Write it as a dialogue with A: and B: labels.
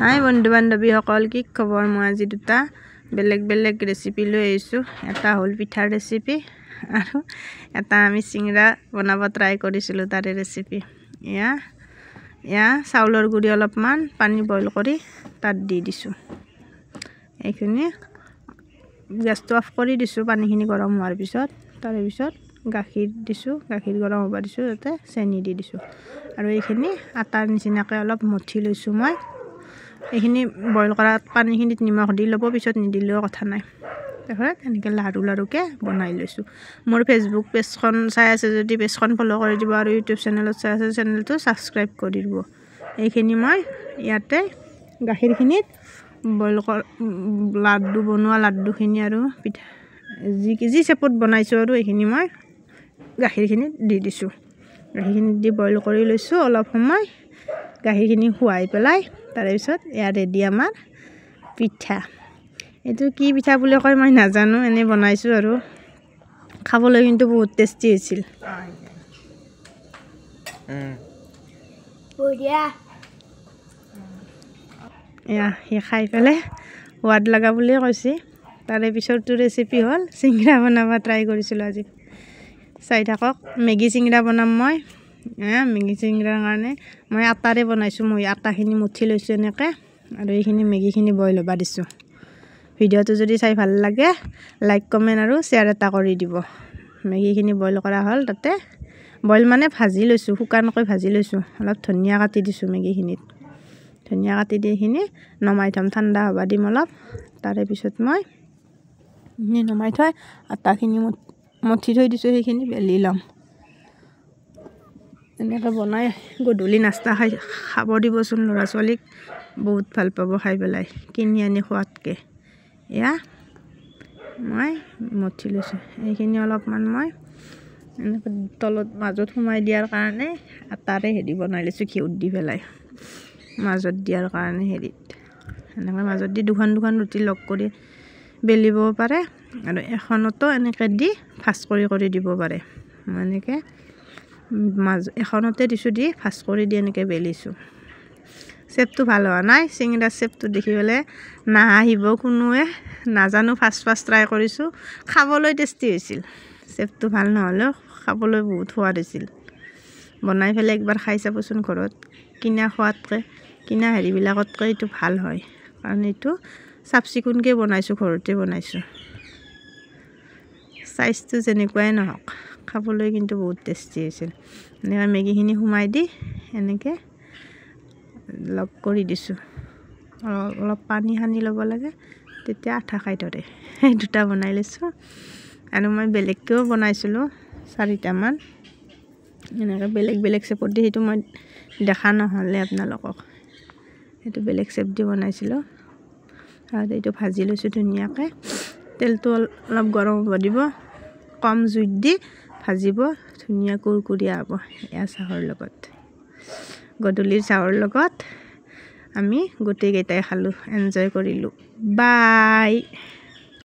A: হাই বন্ধু বান্ধৱীসকল, কি খবৰ? মই আজি দুটা বেলেগ বেলেগ ৰেচিপি লৈ আহিছোঁ। এটা হ'ল পিঠাৰ ৰেচিপি আৰু এটা আমি চিংৰা বনাব ট্ৰাই কৰিছিলোঁ তাৰে ৰেচিপি। এয়া এয়া চাউলৰ গুড়ি অলপমান পানী বইল কৰি তাত দি দিছোঁ। এইখিনি গেছটো অফ কৰি দিছোঁ পানীখিনি গৰম হোৱাৰ পিছত। তাৰে পিছত গাখীৰ দিছোঁ, গাখীৰ গৰম হ'ব দিছোঁ, তাতে চেনি দি দিছোঁ। আৰু এইখিনি আটাৰ নিচিনাকৈ অলপ মঠি লৈছোঁ মই। এইখিনি বইল কৰা পানীখিনিত নিমখ দি ল'ব, পিছত নিদিলেও কথা নাই। তাৰপিছত এনেকৈ লাৰু লাৰুকৈ বনাই লৈছোঁ। মোৰ ফেচবুক পেজখন চাই আছে যদি পেজখন ফ'ল' কৰি দিব, আৰু ইউটিউব চেনেলত চাই আছে চেনেলটো ছাবস্ক্ৰাইব কৰি দিব। এইখিনি মই ইয়াতে গাখীৰখিনিত বইল কৰা লাড্ডু বনোৱা লাড্ডুখিনি আৰু পিঠা যি যি চেপত বনাইছোঁ আৰু এইখিনি মই গাখীৰখিনিত দি দিছোঁ। গাখীৰখিনিত দি বইল কৰি লৈছোঁ অলপ সময়, গাখীৰখিনি শুৱাই পেলাই। তাৰে পিছত এয়া ৰেডি আমাৰ পিঠা। এইটো কি পিঠা বুলি কয় মই নাজানো, এনেই বনাইছোঁ আৰু। খাবলৈ কিন্তু বহুত টেষ্টি হৈছিল। এয়া সি খাই পেলাই সোৱাদ লগা বুলিয়ে কৈছে। তাৰে পিছৰটো ৰেচিপি হ'ল চিংৰা বনাব ট্ৰাই কৰিছিলোঁ আজি। চাই থাকক, মেগী চিংৰা বনাম মই। মেগী চিংৰাৰ কাৰণে মই আটাৰে বনাইছোঁ। মই আটাখিনি মুঠি লৈছোঁ এনেকৈ, আৰু এইখিনি মেগীখিনি বইল হ'ব দিছোঁ। ভিডিঅ'টো যদি চাই ভাল লাগে লাইক, কমেণ্ট আৰু শ্বেয়াৰ এটা কৰি দিব। মেগীখিনি বইল কৰা হ'ল, তাতে বইল মানে ভাজি লৈছোঁ, শুকানকৈ ভাজি লৈছোঁ। অলপ ধনিয়া কাটি দিছোঁ মেগীখিনিত। ধনিয়া কাটি দি এইখিনি নমাই থ'ম, ঠাণ্ডা হ'ব দিম অলপ। তাৰে পিছত মই নমাই থৈ আটাখিনি মঠি থৈ দিছোঁ, সেইখিনি বেলি ল'ম। এনেকৈ বনাই গধূলি নাস্তা খাই খাব দিবচোন ল'ৰা ছোৱালীক, বহুত ভাল পাব খাই পেলাই কিনি আনি খোৱাতকৈ। এয়া মই মঠি লৈছোঁ। এইখিনি অলপমান মই এনেকৈ তলত মাজত সোমাই দিয়াৰ কাৰণে আটাৰে হেৰি বনাই লৈছোঁ, ঘিউত দি পেলাই মাজত দিয়াৰ কাৰণে হেৰিত এনেকৈ মাজত দি দুখন দুখন ৰুটি লগ কৰি বেলিবও পাৰে, আৰু এখনতো এনেকৈ দি ভাজ কৰি কৰি দিব পাৰে। মই এনেকৈ মাজ এখনতে দিছোঁ, দি ভাজ কৰি দি এনেকৈ বেলিছোঁ। চেপটো ভাল হোৱা নাই, চিঙৰাৰ চেপটো দেখি পেলাই নাহাঁহিব কোনোৱে, নাজানো, ফাৰ্ষ্ট ফাৰ্ষ্ট ট্ৰাই কৰিছোঁ। খাবলৈ টেষ্টি হৈছিল, চেপটো ভাল নহ'লেও খাবলৈ বহুত সোৱাদ হৈছিল। বনাই পেলাই একবাৰ খাই চাবচোন ঘৰত, কিনা খোৱাতকৈ, কিনা হেৰিবিলাকতকৈ এইটো ভাল হয়, কাৰণ এইটো চাফ চিকুণকৈ বনাইছোঁ, ঘৰতে বনাইছোঁ। চাইজটো যেনেকুৱাই নহওক খাবলৈ কিন্তু বহুত টেষ্টি হৈছিল। এনেকৈ মেগীখিনি সোমাই দি এনেকৈ লগ কৰি দিছোঁ। অলপ অলপ পানী সানি ল'ব লাগে, তেতিয়া আঠা খাই ধৰে। সেই দুটা বনাই লৈছোঁ, আৰু মই বেলেগকৈও বনাইছিলোঁ চাৰিটামান এনেকৈ বেলেগ বেলেগ চেপত দি। সেইটো মই দেখা নহ'লে আপোনালোকক, সেইটো বেলেগ চেপ দি বনাইছিলোঁ। আৰু এইটো ভাজি লৈছোঁ ধুনীয়াকৈ। তেলটো অলপ গৰম হ'ব দিব, কম জুইত দি ভাজিব, ধুনীয়া কুৰকুৰীয়া হ'ব। এয়া চাহৰ লগত, গধূলিৰ চাহৰ লগত আমি গোটেইকেইটাই খালোঁ, এনজয় কৰিলোঁ। বাই।